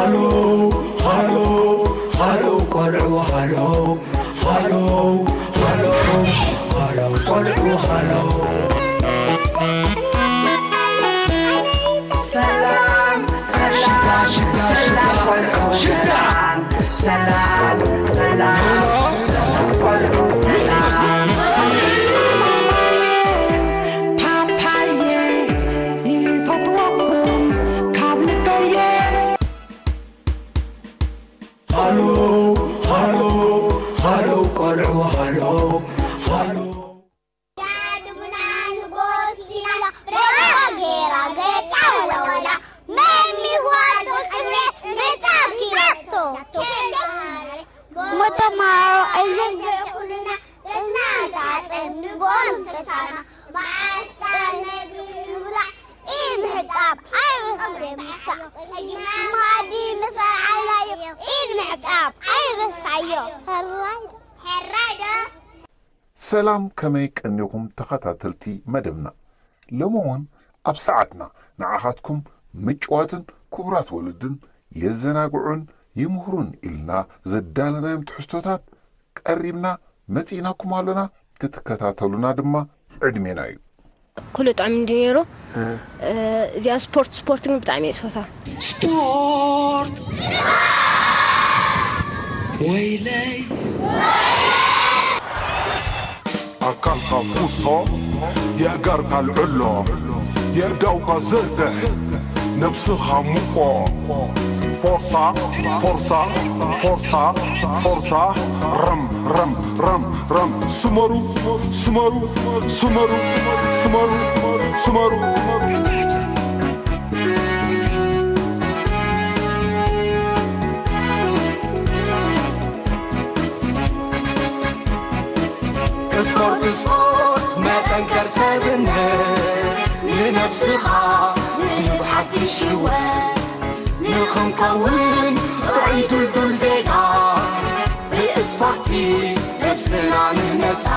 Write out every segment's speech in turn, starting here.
ሃሎ ሃሎ ሃሎ ቆልዑ ሃሎ ሃሎ ሃሎ ሃሎ ቆልዑ ሃሎ። ሰላም ሰላም ሽዳ ሽዳ ሰላም ሽዳ ቆልዑ ሽዳ። ሰላም ሰላም ሰላም ቆልዑ ሰላም። ፓፓየ ይፈትወኩም ካብ ልበየ። ሃሎ ሃሎ ሃሎ ቆልዑ ሃሎ ሃሎ። ዳድሙና ንጎስቲና ረባ ጌራ ገጻ ወለወላ መሚዋቶ ጽብሬት ንጻብ ኪያቶ። ሞተማሮ እየን ኩልና እናታጸብ ንጎም ተሳና። ማኣስታር ነግሪ ንብላ ኢድ ምሕጻብ ኣይረሳዮ። ምሳሕ ጸጊምና ማዲ ምሰዓላዮ ኢድ ምሕጻብ ኣይረሳዮ። ሕራይ ዶ? ሕራይ ዶ? ሰላም፣ ከመይ ቀኒኹም ተኸታተልቲ መደብና? ሎሚ እውን ኣብ ሰዓትና ንዓኻትኩም ምጭዋትን ክቡራት ወለድን የዘናግዑን ይምህሩን ኢልና ዘዳለናዮም ትሕዝቶታት ቀሪብና መጺእናኩም ኣሎና። ክትከታተሉና ድማ ዕድሜና እዩ። ኩሉ ጥዑም እንዲ ነይሩ። እዚኣ ስፖርት፣ ስፖርት ግን ብጣዕሚ እየ ዝፈትዋ። ስፖርት ወይለይ። ኣካልካ ኩሶ፣ የእጋርካ ልዕሎ፣ የእዳውካ ዘርግሕ፣ ነብስኻ ሙቆ። ፎርሳ፣ ፎርሳ፣ ፎርሳ፣ ፎርሳ። ረም፣ ረም፣ ረም፣ ረም። ስመሩ፣ ስመሩ፣ ስመሩ፣ ስመሩ፣ ስመሩ። ስፖርት፣ ስፖርት መጠንከር ሰብነት፣ ንነብስኻ ዝህብ ሓድሽ ህይወት። ንኽንከውን ጥዑይ ድልዱል ዜጋ፣ ብስፖርቲ ነብስና ንህነጻ።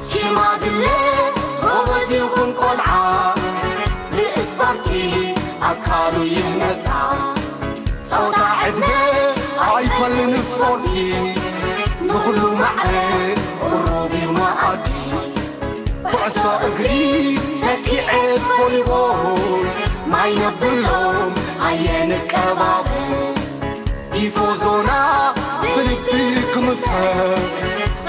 ሽማግለ ጎበዝ ይኹን ቆልዓ፣ ብስፖርቲ ኣካሉ ይህነጻ። ጸወታ ዕድመ ኣይፈልን'ዩ ስፖርቲ፣ ንኹሉ ማዕረ ቅሩብ እዩ መኣዲ። ኩዕሶ እግሪ፣ ሰኪዔት፣ ቮሊቦል፣ ማይ ነብሎም ኣየ ንቀባበል። ቲፎዞና ብልቢ ክምሰል፣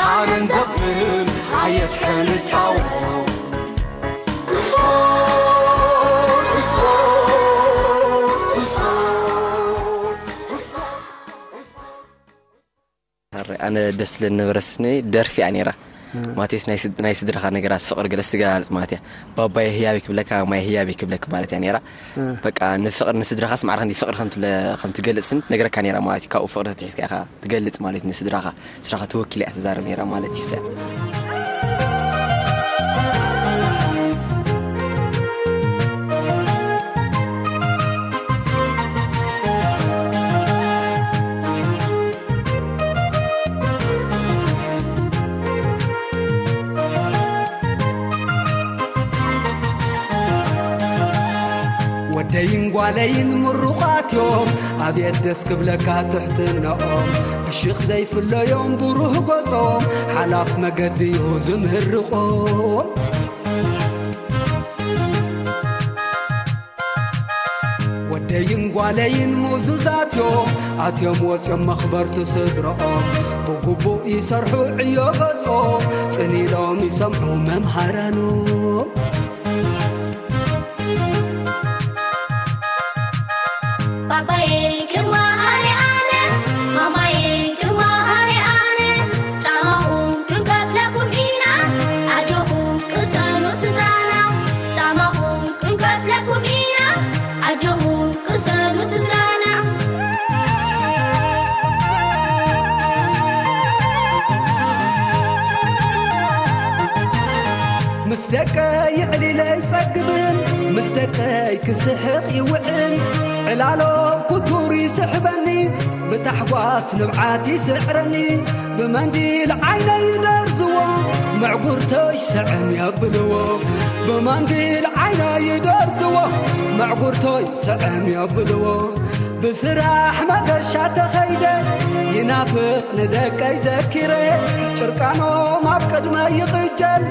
ኣነን ዘብል ኣየ እስከ ንጫወት። ስፖርት፣ ስፖርት፣ ስፖርት። ኣረ፣ ኣነ ደስ ዝብለኒ ነበረ ስኒ ደርፊ እያ ነይራ። ማቴስ ናይ ስድ-፣ ናይ ስድራኻ ነገራት ፍቕሪ ገለ ስትገላልጽ ማለት እያ። ባባየ ህያበይ ክብለካ፣ ማየ ህያበይ ክብለክ ማለት እያ ነይራ። በቃ ንፍቕሪ ንስድራኻስ ማዕረ ክንዲ ፍቕሪ ከም ትለ-፣ ከም ትገልጽ ስኒ ትነግረካ ነይራ ማለት እዩ። ካብኡ ፍቕሪ ተትሒዝካ ኢኻ ትገልጽ ማለት እዩ ንስድራኻ። ስድራኻ ተወኪላ እያ ትዛረብ ነይራ ማለት እዩ። ወደይን ጓለይን ምሩቓት እዮም፣ ኣብየት ደስ ክብለካ ትሕትነኦም። ብሽኽ ዘይፍለዮም ብሩህ ገጾም፣ ሓላፍ መገዲ እዩ ዝምህርቖም። ወደይን ጓለይን ምዙዛት እዮም፣ ኣትዮም ወፅዮም መኽበርቲ ስድረኦም። ብግቡእ ይሰርሑ ዕዮ ገዝኦም፣ ፅን ኢሎም ይሰምዑ መምሃራኖም። ባባየይ ክመሃር ኣነ፣ ማማየይ ክመሃር ኣነ፣ ጻማኹም ክንከፍለኩም ኢና፣ ኣጆኹም ቅሰኑ ስድራና። ጻማኹም ክንከፍለኩም ኢና፣ ኣጆኹም ቅሰኑ ስድራና። ምስ ደቀይ የዕሊለ ይጸግብን፣ ምስ ደቀይ ክስሕቕ ይውዕል። ዕላሎ ኩቱር ይስሕበኒ፣ ብታሕጓስ ንብዓት ይስዕረኒ። ብመንዲል ዓይነይ ይደርዝዎ፣ ምዕጉርተይ ስዕም የብልዎ። ብመንዲል ዓይነይ ይደርዝዎ፣ መዕጉርቶይ ስዕም የብልዎ ብስራሕ መገሻ ተኸይደ ይናፍቕ ንደቀይ ዘኪረ ጭርቃኖም ኣብ ቅድመ ይቕጀል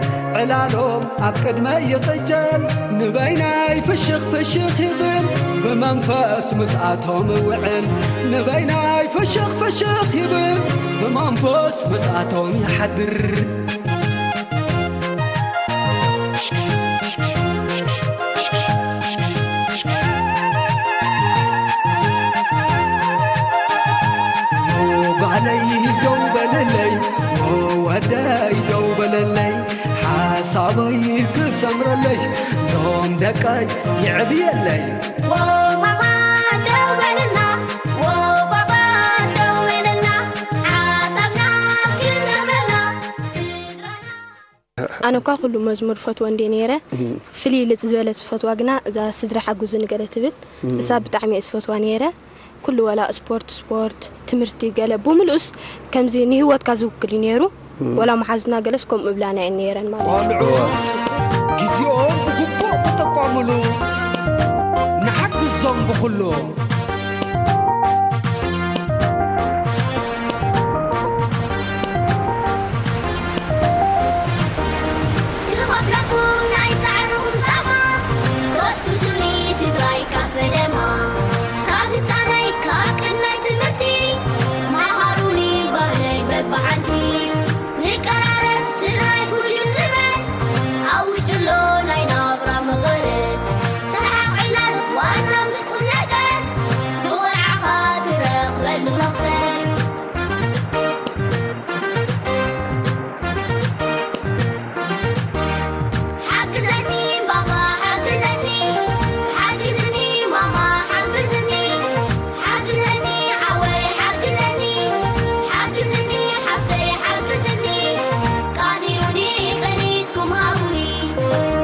ዕላሎም ኣብ ቅድመ ይቕጀል ንበይናይ ፍሽኽ ፍሽኽ ይብል ብመንፈስ ምስኣቶም እውዕል ንበይናይ ፍሽኽ ፍሽኽ ይብል ብመንፈስ ምስኣቶም ይሓድር ጓለይ ደው በለለይ ወደይ ደው በለለይ ሓሳበይ ክሰምረለይ ዞም ደቀይ ይዕብየለይ ማማ ደው በልና ባባ ደው በለልና ሓሳብና ክሰምረና ስድራና ኣነ እኳ ኩሉ መዝሙር ፈትዎ እንዴ ነይረ ፍልይ ልፅ ዝበለ ዝፈትዋ ግና እዛ ስድራ ሓግዙ ንገለ ትብል እሳ ብጣዕሚ እየ ዝፈትዋ ነይረ ኩሉ ወላ ስፖርት ስፖርት ትምህርቲ ገለ ብምልኡስ ከምዚ ንህይወትካ ዝውክል እዩ ነይሩ ወላ መሓዙትና ገለስ ከምኡ እብላና እየን ነይረን ማለት እዩ ቆልዑ ግዜኦም ብግቡእ ክጥቀሙሉ ንሓግዞም ብኩሉ ክኸፍለኩም ናይ ጻዕርኹም ጻማ ኮስኩሱኒ ስድራይ ካብ ፈለማ ካብ ህጻነይ ካብ ቅድመ ትምህርቲ መሃሩኒ ባህለይ በብሓንቲ ንቀራረብ ስድራይ ጉጅም ንበል ኣብ ውሽጢ ኣሎ ናይ ናብራ መቐረት ሰሓቕ ዕላል ዋዛ ምስ ቁም ነገር ብቆልዓኻ ትረኽበሉ መኽሰብ ሓግዘኒ ባባ ሓግዘኒ ሓግዝኒ ማማ ሓግዝኒ ሓግዘኒ ሓወይ ሓግዘኒ ሓግዝኒ ሓፍተይ ሓግዝኒ ቃንዩኒ ቅኒትኩም ሃቡኒ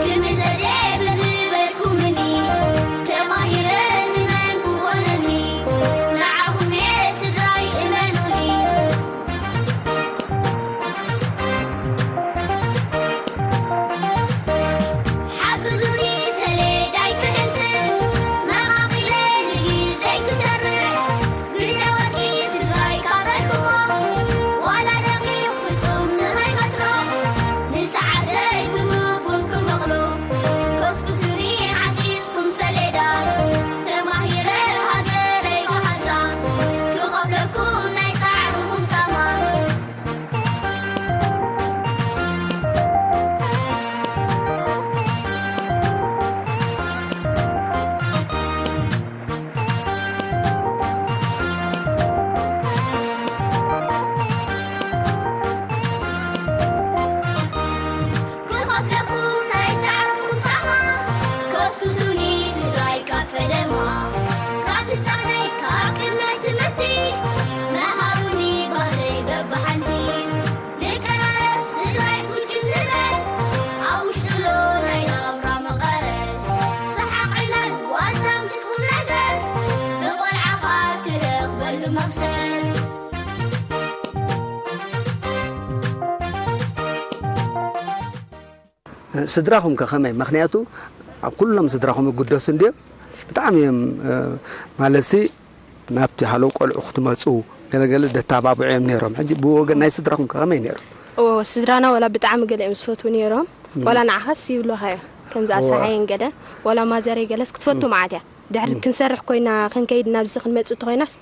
ክምዘዜ ብዝበልኩምኒ ተማሂረ ንመን ክኾነኒ ንዓኹም እየ ስድራይ እመኑኒ ሓግዙኒ ሰሌዳይ ክሕንጽጽ መቓቒለ ንግዜይ ክሰርሕ ግዜ ወርቂ ስድራይ ካረይክሞ ዋላ ደቂቕ ፍጹም ንኸይከስሮ ንሰዓተይ ብግቡእ ክመቕሎ ኮስኩሱኒ ሓጊዝኩም ሰሌዳ ተማሂረ ሃገረይ ክሃንጻ ክኸፍለኩም ናይ ጻዕርኹም ጻማ ክኸፍለኩም ናይ ጻዕርኩም ጻማ ኮስኩሱኒ ስድራይ ካብ ፈለማ ካብ ህጻነይ ካብ ቅድመ ትምህርቲ መሃሩኒ ባህለይ በብሓንቲ ንቀራረብ ስድራይ ጉጅም ንበል ኣብ ውሽጥሎ ናይ ናብራ መቐረት ሰሓቕ ዕላል ዋዛ ምስ ቁም ነገር ብቆልዓኻ ትረኽበሉ መኽሰብ ስድራኹም ከ ከመይ? ምኽንያቱ ኣብ ኩሎም ስድራኹም ይጉደሱ እንድዮም። ብጣዕሚ እዮም ማለትሲ ናብቲ ሃለው ቆልዑ ክትመፁ ገለገለ ደተባብዑ እዮም ነይሮም። ሕጂ ብወገን ናይ ስድራኹም ከ ከመይ ነይሩ? እዎ ስድራና ወላ ብጣዕሚ ገለ እዮም ዝፈትዉ ነይሮም። ወላ ንዓኻስ ይብሉኻ እዮም ከምዚ ኣስርሓየን ገለ ወላ ማዘረይ ገለስ ክትፈቱ መዓት እያ። ድሕሪ ክንሰርሕ ኮይና ክንከይድ ናብዚ ክንመጽእ እንተኾይናስ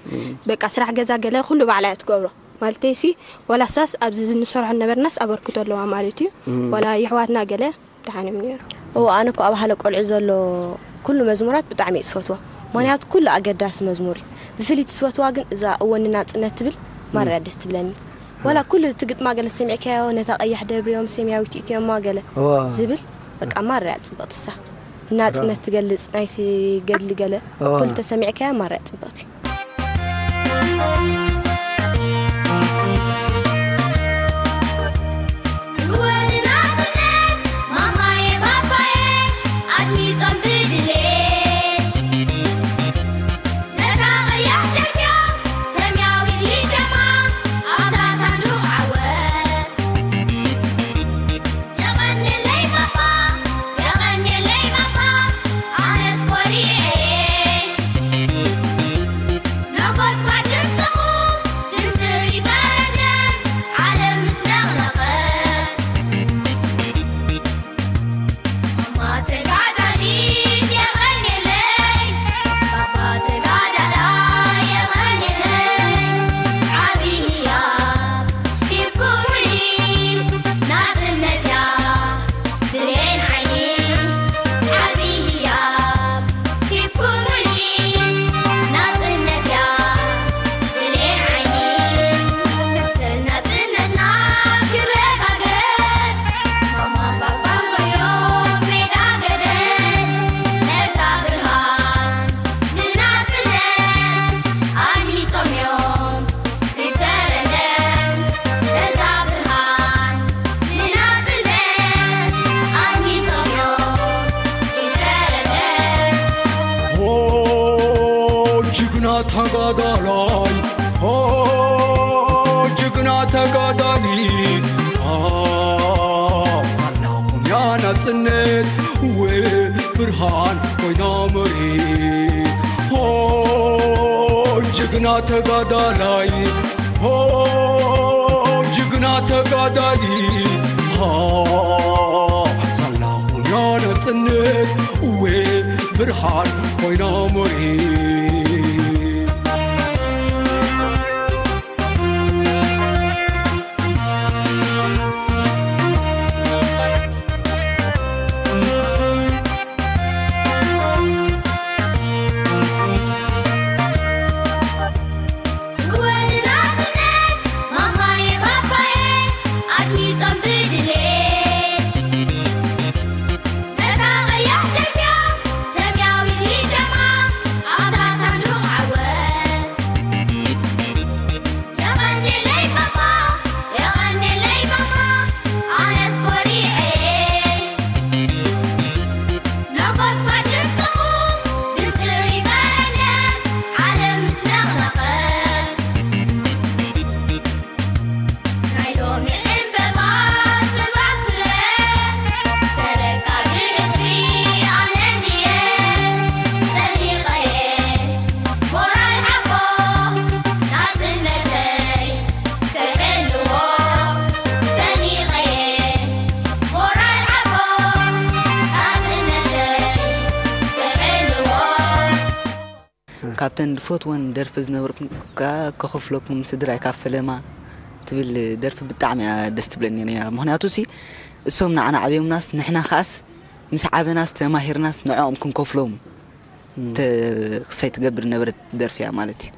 በቃ ስራሕ ገዛ ገለ ኩሉ ባዕላ እያ ትገብሮ። ማለተይሲ ዋላ እሳስ ኣብዚ ንሰርሖ ነበርናስ ኣበርክቶ ኣለዋ ማለት እዩ። ዋላ የሕዋትና ገለ ደሓን እዮም ነይሮም። እዎ ኣነ እኮ ኣብ ሃለ ቆልዑ ዘሎ ኩሉ መዝሙራት ብጣዕሚ እየ ዝፈትዎ። ምክንያቱ ኩሉ ኣገዳሲ መዝሙር እዩ። ብፍልይቲ ዝፈትዋ ግን እዛ እወ ንናጽነት ትብል ማርያ ደስ ትብለኒ። ዋላ ኩሉ እቲ ግጥማ ገለ ሰሚዕካዮ ነታ ቀያሕ ደብሪዮም ሰማያዊት ኢትዮማ ገለ ዝብል በቃ ማርያ ጽብቕቲ እሳ። ናጽነት ትገልጽ ናይቲ ገድሊ ገለ ኩሉ ተሰሚዕካያ ማርያ ጽብቕቲ። ጅግና ተጋዳላይ፣ ኦ፣ ጅግና ተጋዳሊ፣ ኦ፣ ሳላ ኹንያ ናጽነት፣ ወይ ብርሃን ኮይና መሬት። ኦ፣ ጅግና ተጋዳላይ፣ ኦ፣ ጅግና ተጋዳሊ፣ ኦ፣ ሳላ ኹንያ ናጽነት፣ ወይ ብርሃን ኮይና መሬት። ካብተን ዝፈትወን ደርፊ ዝነበርኩም ከኣ ከኸፍለኩም ስድራይ ካብ ፈለማ ትብል ደርፊ ብጣዕሚ እያ ደስ ትብለኒ ነይራ። ምኽንያቱ ሲ እሶም ንዓና ዓብዮምናስ ንሕና ከኣስ ምስ ዓበናስ ተማሂርናስ ንዕኦም ክንከፍሎም ክሳይ ትገብር ነበረት ደርፊ እያ ማለት እዩ።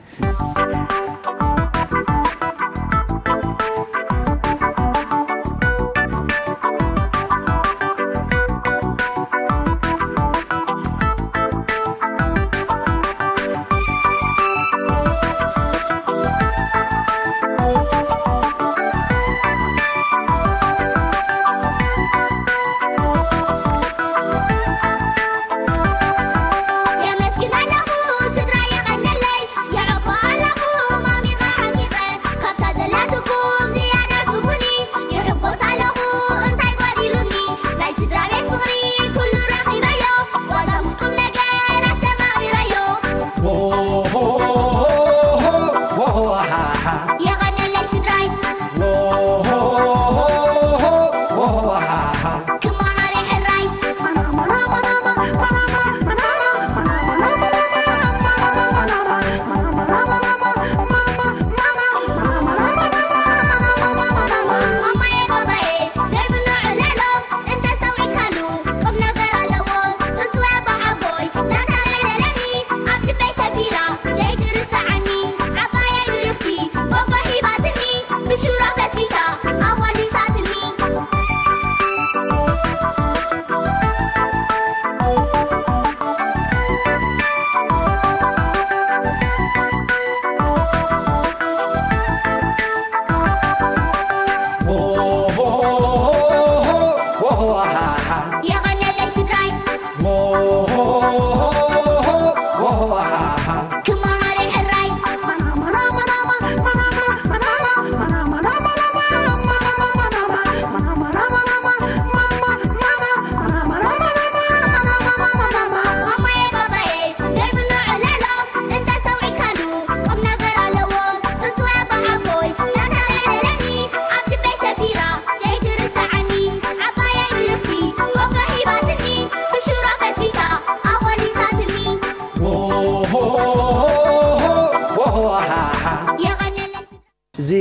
እዚ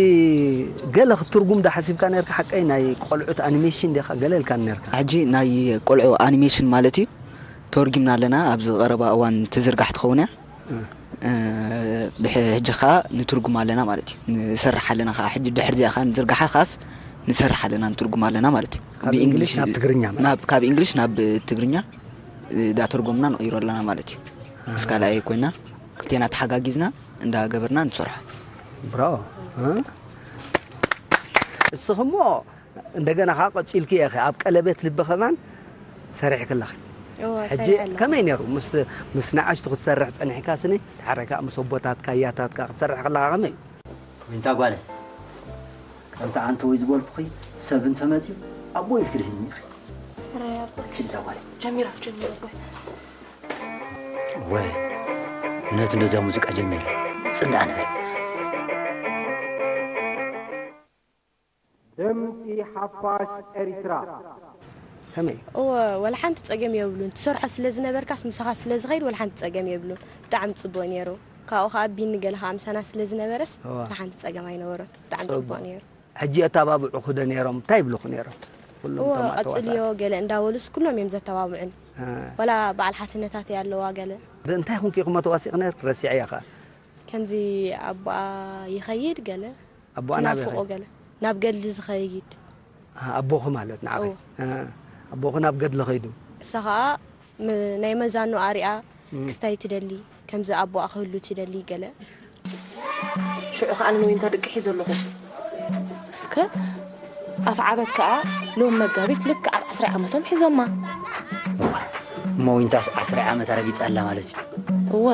ገለ ክትትርጉም ዶ ሓሲብካ ነርካ? ሓቀይ ናይ ቆልዑት ኣኒሜሽን ዲኻ ገለ ኢልካኒ ነርካ። ሕጂ ናይ ቆልዑ ኣኒሜሽን ማለት እዩ። ተርጒምና ኣለና። ኣብዚ ቀረባ እዋን ትዝርጋሕ ትኸውን እያ። ብሕጂ ኸዓ ንትርጉም ኣለና ማለት እዩ። ንሰርሕ ኣለና ኸዓ ሕጂ ድሕሪ እዚኣ ኸዓ ንዝርጋሓ ኸዓስ ንሰርሕ ኣለና ንትርጉም ኣለና ማለት እዩ። ካብ እንግሊሽ ናብ ትግርኛ ማለት ናብ ካብ እንግሊሽ ናብ ትግርኛ እንዳተርጎምና ንቕይሮ ኣለና ማለት እዩ። ምስ ካልኣይ ኮይና ክልቴና ተሓጋጊዝና እንዳገበርና ንሰርሖ። ብራቮ። እስኽሞ እንደገና ከዓ ቀፂልክዮ ኢኺ ኣብ ቀለቤት ልቢ ከማን ሰሪሕኪ ኣለኺ። እወ፣ ሕጂ ሰሪሐ ኣለኹ። ከመይ ነይሩ? ምስ፣ ምስ ንኣሽቱ ክትሰርሕ ጸኒሕካ ስኒ፣ ድሓር ከኣ ምስ ኣቦታትካ፣ ኣያታትካ ክትሰርሕ ከለኻ ከመይ? ወይንታ ጓለ፣ ከምቲ ኣንተ ወይ ዝበልኩኺ፣ ሰብ እንተመጺኡ፣ ኣቦ ኢልኪ ድህኒ ኢኺ። ኧረ ኣቦ። ኪድ እዛ ጓለ። ጀሚራ፣ ጀሚራ ኣቦ። ወይ፣ ነቲ እንደዚያ ሙዚቃ ጀሚራ። ጽንዳ ንበል። ድምጺ ሓፋሽ ኤሪትራ። ከመይ? እወ፣ ወላ ሓንቲ ጸገም የብሉን። ትሰርሖ ስለ ዝነበርካስ ምሳኻ ስለ ዝኸይድ ወላ ሓንቲ ጸገም የብሉን። ብጣዕሚ ጽቡቕ ነይሩ። ካብኡ ኸኣ ቢኒ ገለ ኸኣ ምሳና ስለ ዝነበረስ እወ። ወላ ሓንቲ ጸገም ኣይነበሮን። ብጣዕሚ ጽቡቕ። ጽቡቕ ነይሩ። ሕጂ የተባብዑኹ ዶ ነይሮም? እንታይ ይብሉኹ ነይሮም? ኩሎም እወ፣ እቶም ኣተዋሳእቲ። ቀጽልዮ ገለ እንዳበሉስ ኩሎም እዮም ዘተባብዑን። እ። ወላ በዓል ሓትነታት እያ ኣለዋ ገለ። እንታይ ኮንኪ ኢኹም ኣተዋሲእኺ ነይርኪ? ረሲዐያ ኸኣ። ከምዚ ኣቦኣ ይኸይድ ገለ ኣቦኣ ናብ ትናፍቆ ይኸይድ? ገለ ናብ ገድሊ ዝኸይድ። አ፣ ኣቦኺ ማለት ንዓኺ? እወ። እ፣ ኣቦኺ ናብ ገድሊ ኸይዱ? እሳ ኸኣ ም-፣ ናይ መዛኑ ኣሪኣ እም። ክስታይ ትደሊ፣ ከምዚ ኣቦኣ ክህሉ ትደሊ ገለ። ሽዑ ኸኣ ንመዊንታ ደቂ ሒዘ ኣለኹ። እስከ ኣፍ ዓበት ከኣ ሎም መጋቢት ልክዕ ኣብ ዓስራይ ዓመቶም ሒዞማ። እሞ ዊንታስ ዓስራይ ዓመት ኣረጊጻ ኣላ ማለት እዩ። እወ።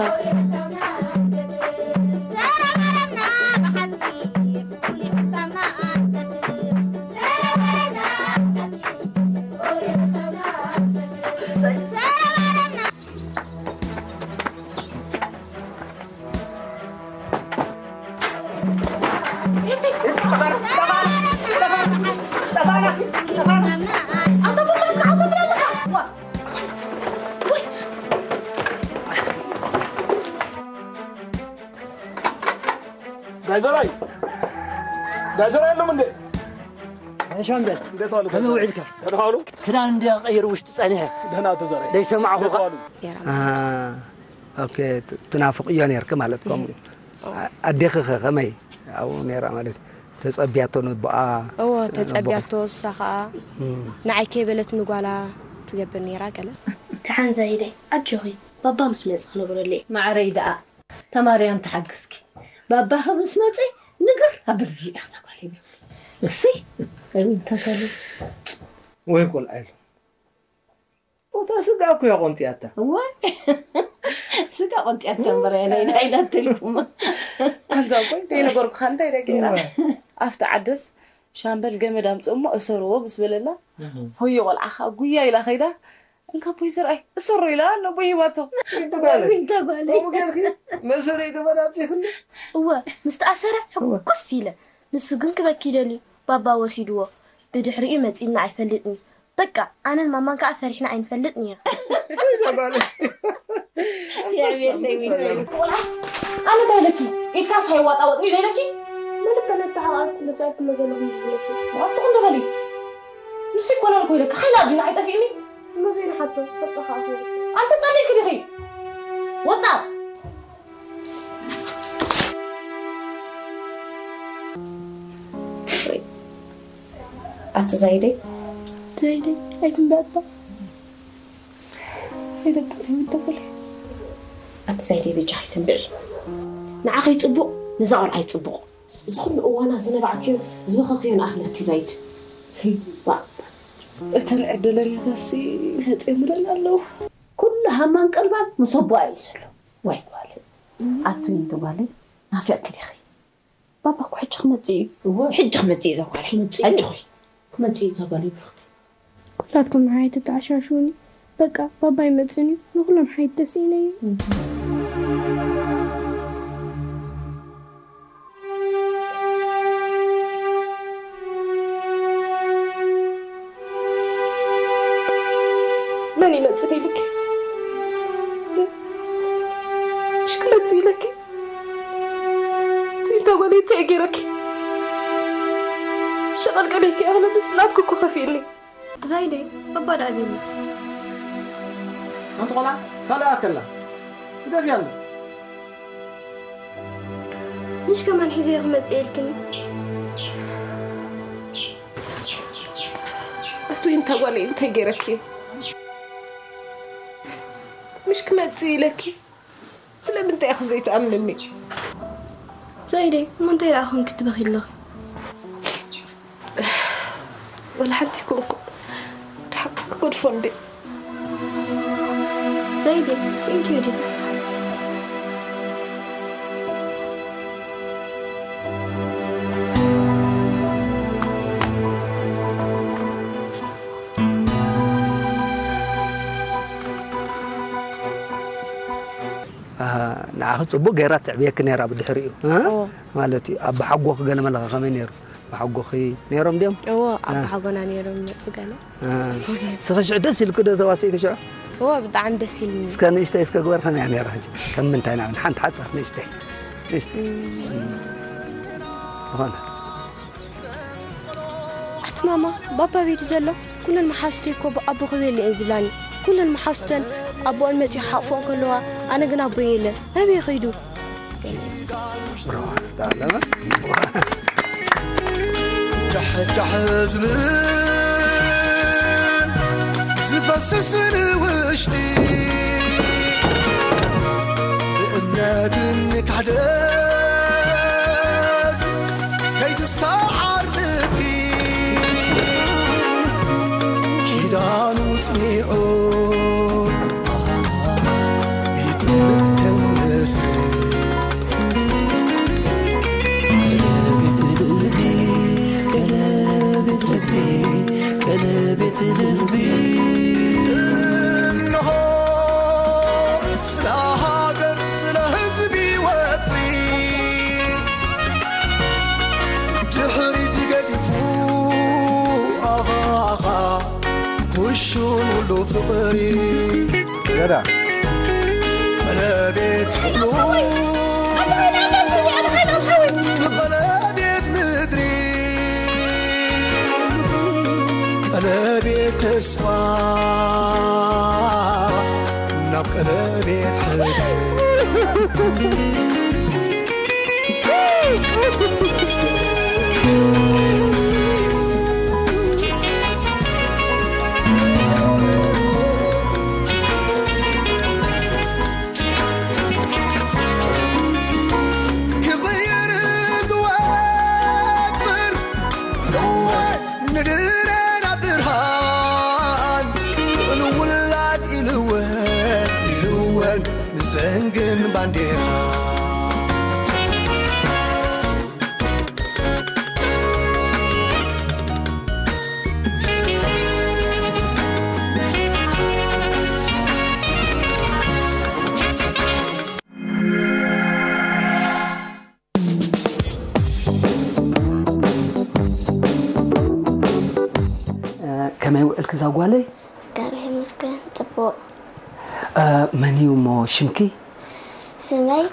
ጋይ ዘራይ፣ ጋይ ዘራይ የሎም እንዴ? ኣይ ሻምበል፣ እንዴት ዋሉ? ከመይ ውዒልካ? ደህና ዋሉ? ክዳን እንደ ቀይር ውሽጢ ጸኒሐ። ደህና ኣቶ ዘራይ። ደይሰማዕኹ እንዴት ዋሉ? አ፣ ኦኬ፣ ት-፣ ትናፍቕዮ ነይርኪ ማለት ከምኡ። እ። አ-፣ ኣዴኺ ኸ ከመይ? ኣብኡ ነይራ ማለት ተጸብያቶ ንቦኣ እዎ፣ ነቦ። ተጸብያቶ እሳ ኸኣ እም። ንዓይ ከይበለት ንጓላ ትገብር ነይራ ገለ። ደሓን ዛይደይ፣ ኣጆኺ፣ ባባ ምስ መጸ ክነግረሉ እየ። ማዕረይ ደኣ፣ ተማርያም ተሓግዝኪ። ባባኺ ምስ መጸ ንግር ኣብርድሪ ኢኻ ዛጓለይ። እሰይ፣ እንታይ ካለ? ወይ ቆልዓ ኢሉ። ቦታ ስጋ እኮ እያ ቆንጢያታ። እወ። ስጋ ቆንጢያታ እምበር እያ ናይ፣ ናይ ኢላትልኩም። ኣንታ እኮ ዘይነገርኩኻ እንታይ ደቂቕና? እወ። ኣብቲ ዓደስ ሻምበል ገመድ ኣምጽእ እሞ እሰርዎ ምስ በለና፣ እህ። ሆዮ ቆልዓ ኸኣ ጉያ ኢላ ኸይዳ፣ እንካ ቦይ ዝርኣይ፣ እሰሮ ኢላ ነቦይ ሂባቶ። እንተ ጓለይ። እንተ ጓለይ። ከምኡ ጌርኪ መእሰሪ ገመድ ኣምጺእክሉ? እወ፣ ምስ ተኣሰረ እወ። ሕጉስ ኢለ። ንሱ ግን ክበኪ ደልዩ፣ ባባ ወሲድዎ። ብድሕሪኡ መጺእና ኣይፈልጥን። በቃ፣ ኣነን ማማን ከኣ ፈሪሕና ኣይንፈልጥን ኢና። እዛ ጓለይ። የዕብየለይ ኣንበሳ፣ ዊንታ። ኣንበሳ። ኣነ እንታይ ኢለኪ? ኢድካስ ኣይዋጣወጥኒ ዶ ኢለኪ? መልክ ከነተሓቃቅፍ መሳልክሞ ዘለኹም ዝመስል። ዋት ስቕ እንዶ በሊ። ንሱ ኣይኮነን እኮ ኢለካ። ሓይላ ኣቢና ኣይጠፊእኒ። እሞ ዘይንሓቶ፣ በቃ ከኣ ኸይዱ። ኣንተ ጸሊልኪ ዲኺ? ወጣ። ኣቲ ዛይደይ። ዛይደይ፣ ኣይትንበዕባ። ኣይደብር፣ ኣይደብር። ኣቲ ዛይደይ፣ በጃኺ ትንብዒ። ንዓኺ ጽቡቕ፣ ነዛ ቆልዓ ይጽቡቕ። እዚ ኩሉ እዋናት ዝነባዕክዮን ዝበኸኽዮን ኣኽለኪ ዛይድ። ዋ። እተን ዕድለኛታትሲ መጺኦምለን ኣለዉ። ኩሉ ሃማን ቀልባን ምስ ኣቦኣ እዩ ዘሎ። ወይ ጓለይ። ኣቱይ እንተ ጓለይ፣ ናፊቕኪ ዲኺ? ባባ እኮ ሕጂ ክመጽእ እዩ። እወ። ሕጂ ክመጽእ እዩ እዛ ጓለይ። ክመጽእ እዩ። ሕጂ ኹይ። ክመጽእ እዩ እዛ ጓለይ ብርኽቲ። ኩላትኩም ንዓይ ተተዓሻሽውኒ። በቃ ባባ ኣይመጽእን እዩ። ንኹሎም ሓይት ተስኢነ እዩ። መን ይመጽእ ኢልኪ? ምሽ ክመጽእ ኢለኪ? ትሪታ ጓለይ እንታይ ገይረኪ? ሸቐልቀለይኪ ኣኽለ ምስ ናትኩ እኮ ከፊእኒ። ዛይደይ፣ ባባ ደኣ ኣበይ ኣሎ? ሓንቲ ቆልዓ ካልኣ ከላ። ግደፍያ ኣሎ። ምሽ ከማን ሒዘዮ ክመጽእ ኢልክኒ? ኣቲ ዊንታ ጓለይ እንታይ ገይረኪ? ምሽ ክመጽእ ኢለኪ? ስለምንታይ ኢኺ ዘይትኣምንኒ? ዛይደይ፣ እሞ እንታይ ደኣ ኮንኪ ትበኺ ኣለኺ? ወላ ሓንቲ ኣይኮንኩን። ብሓቂ ክገድፎ እንዴ? ዘይደ ስኢንኪ ዲ ንዓኺ ጽቡቕ ገይራ ትዕብየኪ ነይራ ብድሕሪኡ እ? ማለት እዩ። ኣብ ሓጎኺ ገለ መለኻ ከመይ ነይሩ? ብሓጎኺ ነይሮም ድዮም? እዎ ኣብ ሓጎና ነይሮም ይመፁ ገለ ስኺ ሽዑ ደስ ኢልኪ ዶ ተዋሲእኪ ሽዑ? እዎ ብጣዕሚ ደስ ኢልኒ። እስከ ንእሽተይ እስከ ግበር ከመይ እያ ነይራ ሕጂ? ከም ምንታይ ንኣብነት ሓንቲ ሓፃር ንእሽተይ ንእሽተይ ዝኾነ ኣቲ ማማ ባባ ቤት ዘሎ ኩለን መሓዙተይ እኮ ኣቦ ክብል እየን ዝብላኒ ኩለን መሓዙተን ኣቦኦን መፂኡ ሓቕፎን ከለዋ ኣነ ግን ኣቦ የለን ኣበይ ኸይዱ ጃሕጃሕ ዝብል ዝፈስስ ንውሽጢ ብእምነትን ክሕደት ከይትሰዓር ልቢ ኪዳኑ ጽኒዑ ይጥምት ከም ንስሪ ቀለቤት ልቢ ቀለቤት ልቢ ቀለቤት ልቢ እንሆ ስለ ሃገር ስለ ህዝቢ ወፍሪ ድሕሪት ገዲፉ ኣኻኻ ኩሹን ውሉ ፍቕሪ ገዳ ቀለቤት ሕሉ ብቐለቤት ምድሪ ቀለቤት ተስፋ ናብ ቀለቤት ሕድሪ ክቕይር ዝወጥር እወ ንድረና ብርሃን ንውላድ ኢልወ ኢልወን ንዘንግን ባንዴራ ከመይ ውዕልኪ እዛ ጓለይ? እግዚኣብሔር ይመስገን ጽቡቕ። መን እዩ እሞ ሽምኪ? ስመይ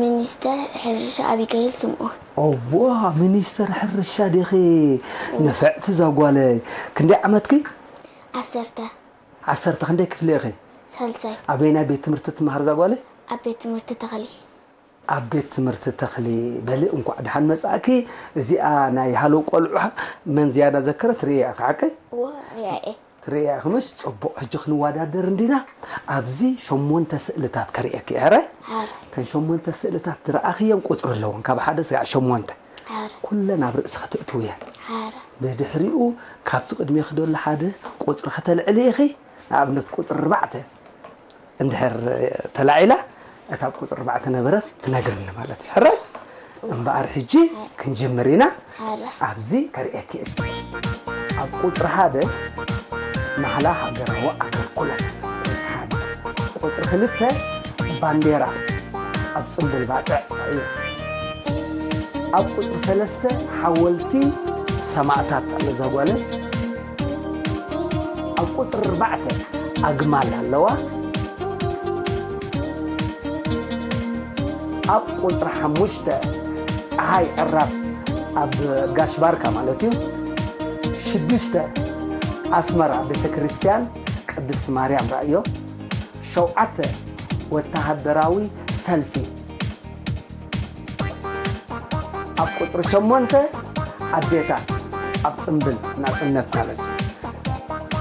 ሚኒስተር ሕርሻ ኣቢጋይል ስምኦን። ኦዋ ሚኒስተር ሕርሻ ዲኺ? ንፍዕቲ እዛ ጓለይ። ክንደይ ዓመትኪ? ዓሰርተ። ዓሰርተ ክንደይ ክፍሊ ኢኺ? ሳልሳይ። ኣበየናይ ቤት ትምህርቲ ትመሃር እዛ ጓለይ? ኣብ ቤት ትምህርቲ ተኽሊ። ኣብ ቤት ትምህርቲ ተኽሊ በሊ እንኳዕ ደሓን መጻእኪ። እዚኣ ናይ ሃሎ ቆልዑ መን ዝያዳ ዘከረት ርእያ ኢኺ ሓቀይ? እወ ርእያ እየ። ትርእያ ኢኺ ምሽ ጽቡቕ። ሕጂ ክንወዳደር እንዲና። ኣብዚ ሸሞንተ ስእልታት ከርእየኪ እየ። ሕራይ? ሓረ። እተን ሸሞንተ ስእልታት ዝረኣኽየን ቁጽሪ ኣለወን። ካብ ሓደ ስጋዕ ሸሞንተ። ሓረ። ኩለን ኣብ ርእስኺ ትእትውየን። ሓረ። ብድሕሪኡ ካብዚ ቅድሜኺ ዘሎ ሓደ ቁጽሪ ከተልዕሊ ኢኺ። ንኣብነት ቁጽሪ ኣርባዕተ። እንድሕር ተላዒላ እታ ኣብ ቁፅሪ ኣርባዕተ ነበረት ትነግርኒ ማለት እዩ። ሕራይ እምበኣር ሕጂ ክንጅምር ኢና። ኣብዚ ከርእየኪ እየ። ኣብ ቁፅሪ ሓደ ማሕላ ሃገራዊ ኣካል ኩነታት። ቁፅሪ ክልተ ባንዴራ ኣብ ፅምብል ባፅዕ እዩ። ኣብ ቁፅሪ ሰለስተ ሓወልቲ ሰማእታት ኣሎ እዛ ጓልን። ኣብ ቁፅሪ ኣርባዕተ ኣግማል ኣለዋ። ኣብ ቁፅሪ ሓሙሽተ ፀሓይ ዕራብ ኣብ ጋሽ ባርካ ማለት እዩ። ሽዱሽተ ኣስመራ ቤተ ክርስቲያን ቅድስት ማርያም ራእዮ። ሸውዓተ ወተሃደራዊ ሰልፊ ኣብ ቁፅሪ ሸሞንተ ኣዴታት ኣብ ፅምብል ናፅነት ማለት እዩ።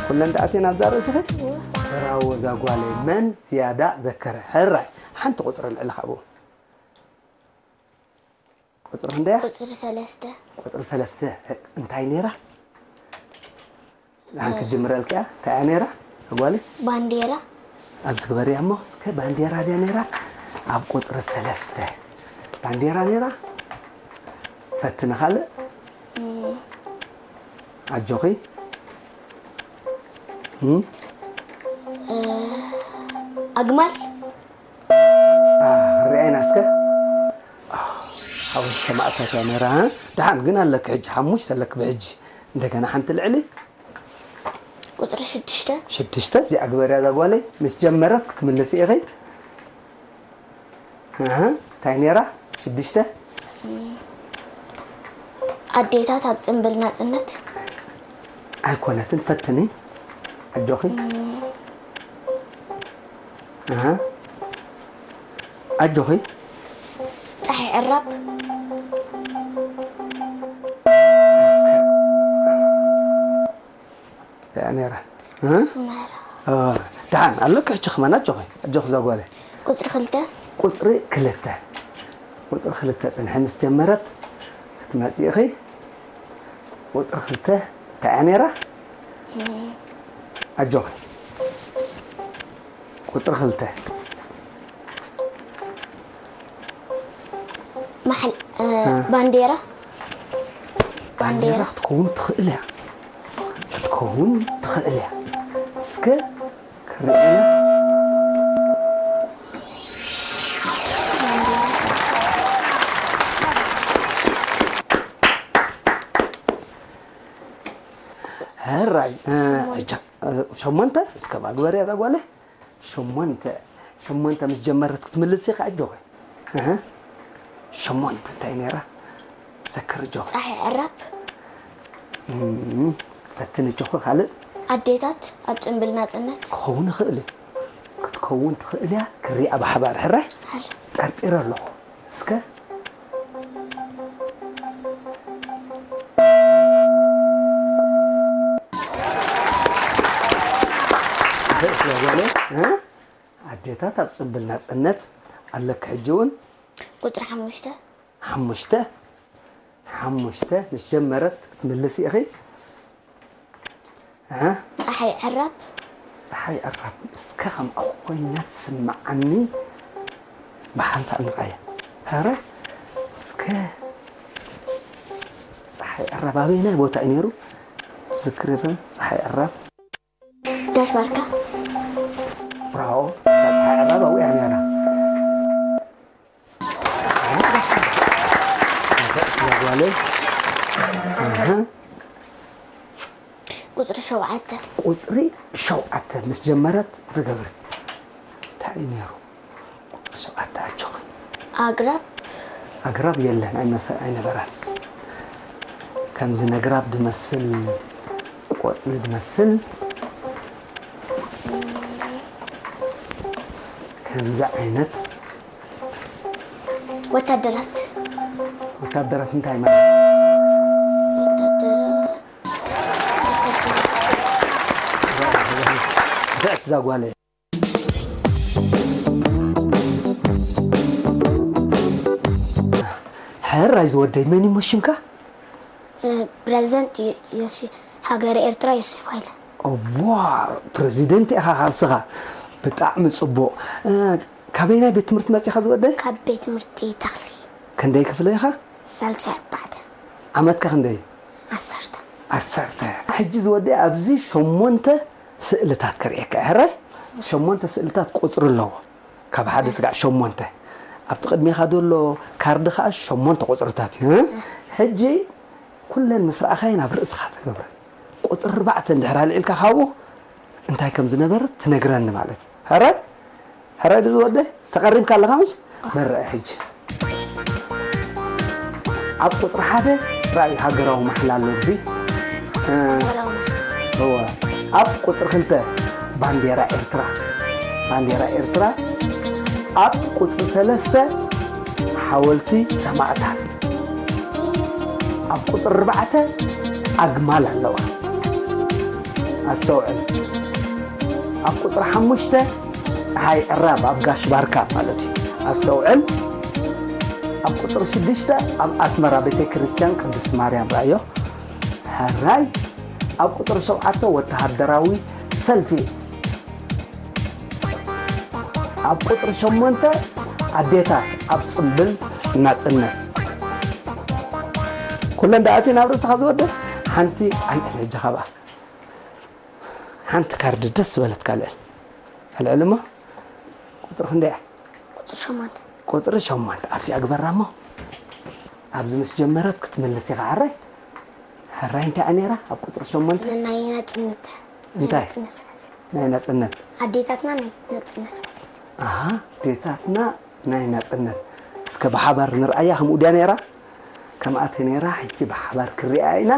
ኩለን ደኣቴን ኣብዛ ርእስኺ ተራዎ ዛጓለ መን ዝያዳ ዘከረ ሕራይ ሓንቲ ቁፅሪ ልዕሊ ካብኡ ቁፅሪ ክንደያ? ቁፅሪ ሰለስተ። ቁፅሪ ሰለስተ እንታይ ነይራ? ንሓን ክጅምረልካ እያ። እንታይ እያ ነይራ? ጓሊ? ባንዴራ። ኣብዚ ግበርያ እሞ እስከ ባንዴራ ድያ ነይራ? ኣብ ቁፅሪ ሰለስተ ባንዴራ ነይራ። ፈትኒ ካልእ ኣጆኺ። እም? ኣግማል። አ፣ ርኣይና እስከ። አ፣ ሓወልቲ ሰማእታት እያ ነይራ። ደሓን ግን ኣለክ ሕጂ ሓሙሽተ ኣለክ ብሕጂ። እንደገና ሓንቲ ልዕሊ። ቁፅሪ ሽዱሽተ። ሽዱሽተ እዚኣ ግበርያ እዛ ጓለይ ምስ ጀመረት ክትምልስ ኢኺ። ኣሃ፣ እንታይ ነይራ? ሽዱሽተ። ኣዴታት ኣብ ጽንብል ናጽነት። ኣይኮነትን፣ ፈትኒ። ኣጆኺ። ኣሃ። ኣጆኺ። ጸሓይ ዕራብ። እያ ነይራ። እ? ኣስመራ። እ፣ ደሓን ኣለኪ ሕጂ ከማን ኣጆኺ፣ ኣጆኺ እዛ ጓለይ። ቁጽሪ ክልተ። ቁጽሪ ክልተ። ቁጽሪ ክልተ ጽንሒ ምስ ጀመረት ክትመጽእ ኢኺ። ቁጽሪ ክልተ እንታይ እያ ነይራ? ኣጆኺ። ቁጽሪ ክልተ። ማሕል-፣ እ፣ እ። ባንዴራ። ባንዴራ። ባንዴራ ክትከውን ትኽእል እያ። ክትከውን ትኽእል እያ። እስከ ክርኤና። ሕራይ፣ እ፣ እጃ፣ እ፣ ሸሞንተ፣ እስከ ማግበርያ እዛ ጓለይ። ሸሞንተ፣ ሸሞንተ ምስ ጀመረት ክትምልስ ኢኻ ኣጆኺ። እህ፣ ሸሞንተ እንታይ ነይራ? ዘክር ኣጆኺ። ጸሓይ ዕራብ። እም፣ ፈትን ኣጆኺ ካልእ። ኣዴታት ኣብ ጽንብል ናጽነት። ክኸውን ይኽእል እዩ። ክትከውን ትኽእል እያ። ክሪኣ ብሓባር ሕራይ። ሕራይ። ጠርጢረ ኣለኹ። እስከ። እ? ኣዴታት ኣብ ጽንብል ናጽነት ኣለክ ሕጂ እውን? ቁጽሪ ሓሙሽተ። ሓሙሽተ? ሓሙሽተ ምስ ጀመረት ክትምልስ ኢኺ። ኣሃ። ጸሓይ ዕራብ። ጸሓይ ዕራብ። እስከ ከምኣ ኮይና ትስምዓኒ። ብሓንሳእ ንርኣያ። ኧረ፣ እስከ ጸሓይ ዕራብ ኣበየናይ ቦታ እዩ ነይሩ? ትዝክር የለን? ጸሓይ ዕራብ። ጋሽ ባርካ። ብራቮ። ጸሓይ ዕራብ ኣብኡ እያ ነይራ። ጓለይ። ኣሃ። ቁጽሪ ሸውዓተ። ቁጽሪ ሸውዓተ ምስ ጀመረት ዝገብር እንታይ እዩ ነይሩ? ቁጽሪ ሸውዓተ ኣጆኺ። ኣግራብ። ኣግራብ የለን፣ ኣይመሰ-፣ ኣይነበራን። ከምዚ ነግራብ ዝመስል፣ ቆጽሊ ዝመስል፣ ከምዚ ዓይነት ወታደራት። ወታደራት እንታይ ማለት? ወታደራት። ወታደራት። እዛ ጓል እያ። ሕራይ ዝወደይ፣ መን እዩ ሽምካ? ፕረዚደንት ዮ-፣ ዮሴ-፣ ሃገረ ኤርትራ ዮሴፍ ሃይለ። እዋ፣ ፕረዚደንት ኢኻ ኻስኻ። ብጣዕሚ ጽቡቕ። እ፣ ካበየናይ ቤት ትምህርቲ መጺኻ ዝወደይ? ካብ ቤት ትምህርቲ ተኽሊ። ክንደይ ክፍለ ኢኻ? ሳልሳይ ኣርባዕተ። ዓመትካ ክንደይ? ዓሰርተ። ዓሰርተ። ሕጂ ዝወደይ ኣብዚ ሸሞንተ ስእልታት ከርእየካ እየ። ሕራይ? ሸሞንተ ስእልታት ቁጽሪ ኣለዎ። ካብ ሓደ ስጋዕ ሸሞንተ። ኣብቲ ቅድሜኻ ዘሎ ካርድ ኸኣ ሸሞንተ ቁጽርታት እዩ። ሕጂ ኩለን ምስ ረኣኻየን ኣብ ርእስኻ ትገብረን። ቁጽሪ ኣርባዕተ እንድሕር ኣልዒልካ ካብኡ እንታይ ከም ዝነበረ ትነግረኒ ማለት እዩ። ሕራይ? ሕራይ ድዩ ዝወደ? ተቐሪብካ ኣለኻ ምሽ? በርአ ሕጂ። ኣብ ቁጽሪ ሓደ ራእዩ ሃገራዊ ማሕላ ኣሎ፣ እዚ። እ፣ ሃገራዊ ማሕላ። እወ። ኣብ ቁጽሪ ክልተ ባንዴራ ኤርትራ። ባንዴራ ኤርትራ። ኣብ ቁጽሪ ሰለስተ ሓወልቲ ሰማእታት። ኣብ ቁጽሪ ኣርባዕተ ኣግማል ኣለዋ። ኣስተውዕል። ኣብ ቁጽሪ ሓሙሽተ ጸሓይ ዕራብ ኣብ ጋሽ ባርካ ማለት እዩ። ኣስተውዕል። ኣብ ቁጽሪ ሽዱሽተ ኣብ ኣስመራ ቤተ ክርስቲያን ቅድስት ማርያም ራእዮ። ሕራይ። ኣብ ቁጽሪ ሸውዓተ ወተሃደራዊ ሰልፊ። ኣብ ቁፅሪ ሸሞንተ ኣዴታት ኣብ ፅምብል ናፅነት። ኩለን ደኣቲ ናብ ርእስኻ ዝወደ ሓንቲ ኣልዕል ሕጂ ካብኣ። ሓንቲ ካርድ ደስ ዝበለትካ ኣልዕል። ኣልዕል እሞ ቁፅሪ ክንደይ እያ? ቁፅሪ ሸሞንተ። ቁፅሪ ሸሞንተ ኣብዚኣ ግበራ እሞ ኣብዚ ምስ ጀመረት ክትምልስ ኢኻ። ሕራይ ሕራይ እንታይ እያ ነይራ ኣብ ቁፅሪ ሸሞንተ? ናይ ናፅነት እንታይ? ናፅነት ሳዕስዒት። ናይ ናፅነት ኣዴታትና ናይ ናፅነት ሳዕስዒት። ኣሃ ኣዴታትና ናይ ናፅነት እስከ ብሓባር ንርኣያ። ከምኡ ድያ ነይራ? ከምኣተ ነይራ። ሕጂ ብሓባር ክሪኣ ኢና።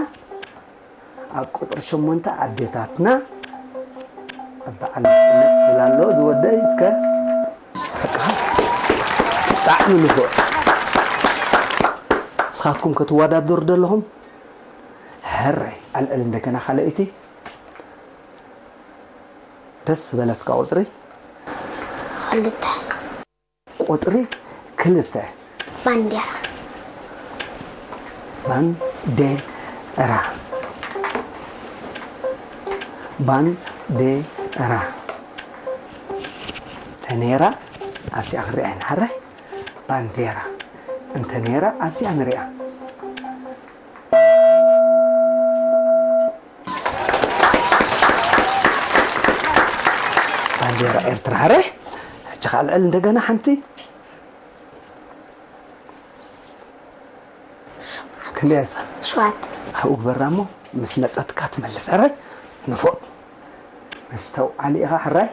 ኣብ ቁፅሪ ሸሞንተ ኣዴታትና ኣብ በዓል ናፅነት ዝብል ኣሎ ዝወደይ እስከ በቃ ብጣዕሚ ንፉዕ። ንስኻትኩም ክትወዳደሩ ዘለኹም ሕራይ ኣልዕል እንደገና ካልኣይቲ ደስ ዝበለትካ ቁፅሪ ክልተ ቁፅሪ ክልተ ባንዴራ ባንዴራ ባንዴራ ተነይራ ኣብዚኣ ክሪኣ ኢና። ሕራይ ባንዴራ እንተ ነይራ ኣብዚኣ ንሪኣ። ባንዴራ ኤርትራ። ሕራይ ሕጂ ካልዕል እንደገና ሓንቲ ክንደይ እያ እሳ? ሸውዓተ ኣብኡ ግበራ እሞ ምስ መፀትካ ትመልስ። ሕራይ ንፉዕ መስተውዓሊ ኢኻ። ሕራይ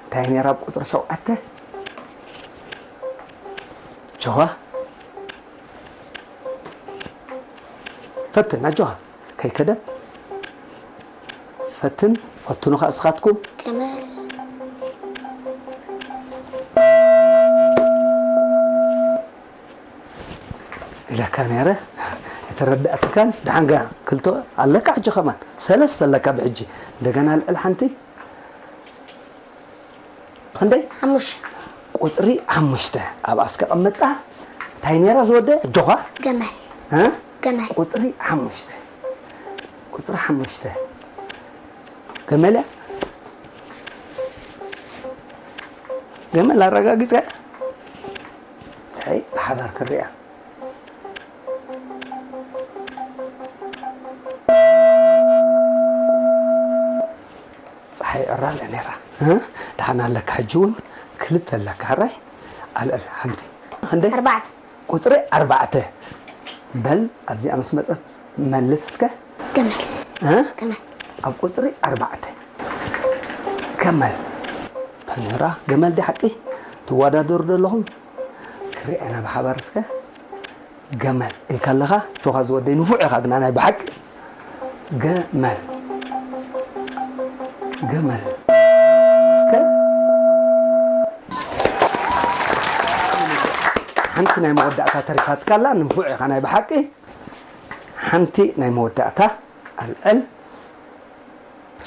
እንታይ ነይራ ኣብ ቁፅሪ ሸውዓተ? ጆኻ ፈትን ኣጆኻ ከይከደት ፈትን ፈትኑ ኸዓ እስኻትኩም ገመል ኢለካ ነይረ። የተረዳእትካን ደሓን ገና ክልተ ኣለካ ሕጂ ከማን ሰለስተ ኣለካ ብሕጂ እንደገና ልዕል ሓንቲ ክንደይ ሓሙሽ ቁፅሪ ሓሙሽተ ኣብኣ እስከ ቀመጣ እንታይ ነይራ ዝወደ ኣጆኻ ገመል እ? ገመል ቁፅሪ ሓሙሽተ ቁፅሪ ሓሙሽተ ገመል እያ ገመል ኣረጋጊፀ እንታይ ብሓባር ክሪኣ ፀሓይ ዕራለ ነይራ እ? ደሓን ኣለካ ሕጂ እውን ክልተ ኣለካ ሕራይ ኣልዕል ሓንቲ ክንደይ ኣርባዕተ ቁፅሪ ኣርባዕተ በል ኣብዚኣ ምስ መፀት መልስ እስከ ገመል እ? ገመል ኣብ ቁፅሪ ኣርባዕተ ገመል ተነራ ገመል ዲ ሓቂ ትወዳደሩ ዘለኹም ክሪኣና ብሓባር እስከ ገመል ኢልካ ኣለኻ ጆኻ ዝወደይ ንፉዕ ኢኻ ግና ናይ ብሓቂ ገመል ገመል እስከ ሓንቲ ናይ መወዳእታ ተሪፋትካ ኣላ ንፉዕ ኢኻ ናይ ብሓቂ ሓንቲ ናይ መወዳእታ ኣልዕል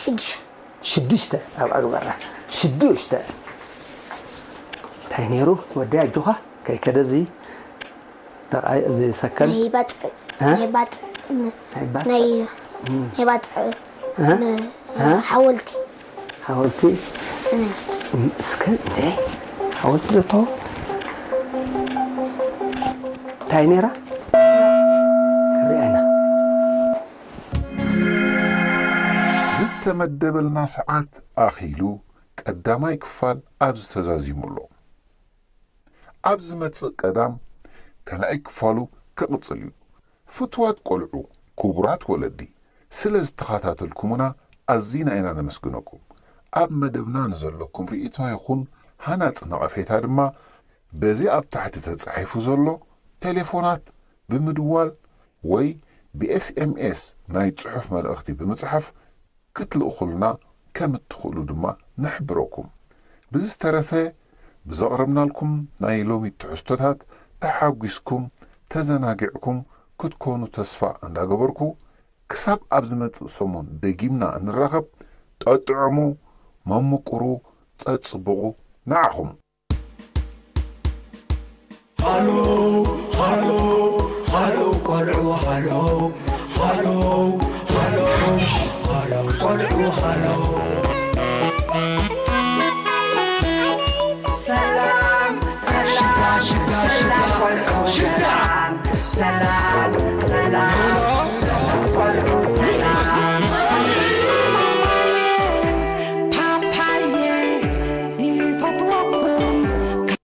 ሽዱሽተ ሽዱሽተ ኣብ ኣግበራ ሽዱሽተ እንታይ ነይሩ ወዲ ኣጆኻ ከይከደ እዚ ደቃይ እዚ ሰከን ናይ ባፅዕ እ? ናይ ባፅዕ ም- ናይ ባፅዕ። ናይ ናይ ባፅዕ እ? ም- ዝ- ሓወልቲ ሓወልቲ ም- እስከ እንዴ ሓወልቲ ዶ እንታይ ነይራ ክሪኣና ዝተመደበልና ሰዓት ኣኺሉ ቀዳማይ ክፋል ኣብዚ ተዛዚሙ ኣሎ። ኣብ ዝመጽእ ቀዳም ካልኣይ ክፋሉ ክቕጽል እዩ። ፍቱዋት ቆልዑ፣ ክቡራት ወለዲ፣ ስለ ዝተኸታተልኩምና ኣዚና ኢና ነመስግነኩም። ኣብ መደብና ንዘለኩም ርእይቶ ይኹን ሃናጺ ነቐፌታ ድማ በዚ ኣብ ታሕቲ ተጻሒፉ ዘሎ ቴሌፎናት ብምድዋል ወይ ብኤስኤምኤስ ናይ ጽሑፍ መልእኽቲ ብምጽሓፍ ክትልእኹልና ከም እትኽእሉ ድማ ንሕብረኩም። ብዝተረፈ ብዘቕረብናልኩም ናይ ሎሚ ትሕዝቶታት ተሓጒስኩም ተዘናጊዕኩም ክትኮኑ ተስፋ እንዳገበርኩ ክሳብ ኣብ ዝመጽእ ሰሙን ደጊምና እንራኸብ ጠጥዕሙ፣ መምቁሩ፣ ጸጽብቑ ንዓኹም። ሃሎ ሃሎ ሃሎ ቆልዑ ሃሎ ሃሎ ሃሎ ሃሎ ቆልዑ ሃሎ ሰላም ሰላም ሰላም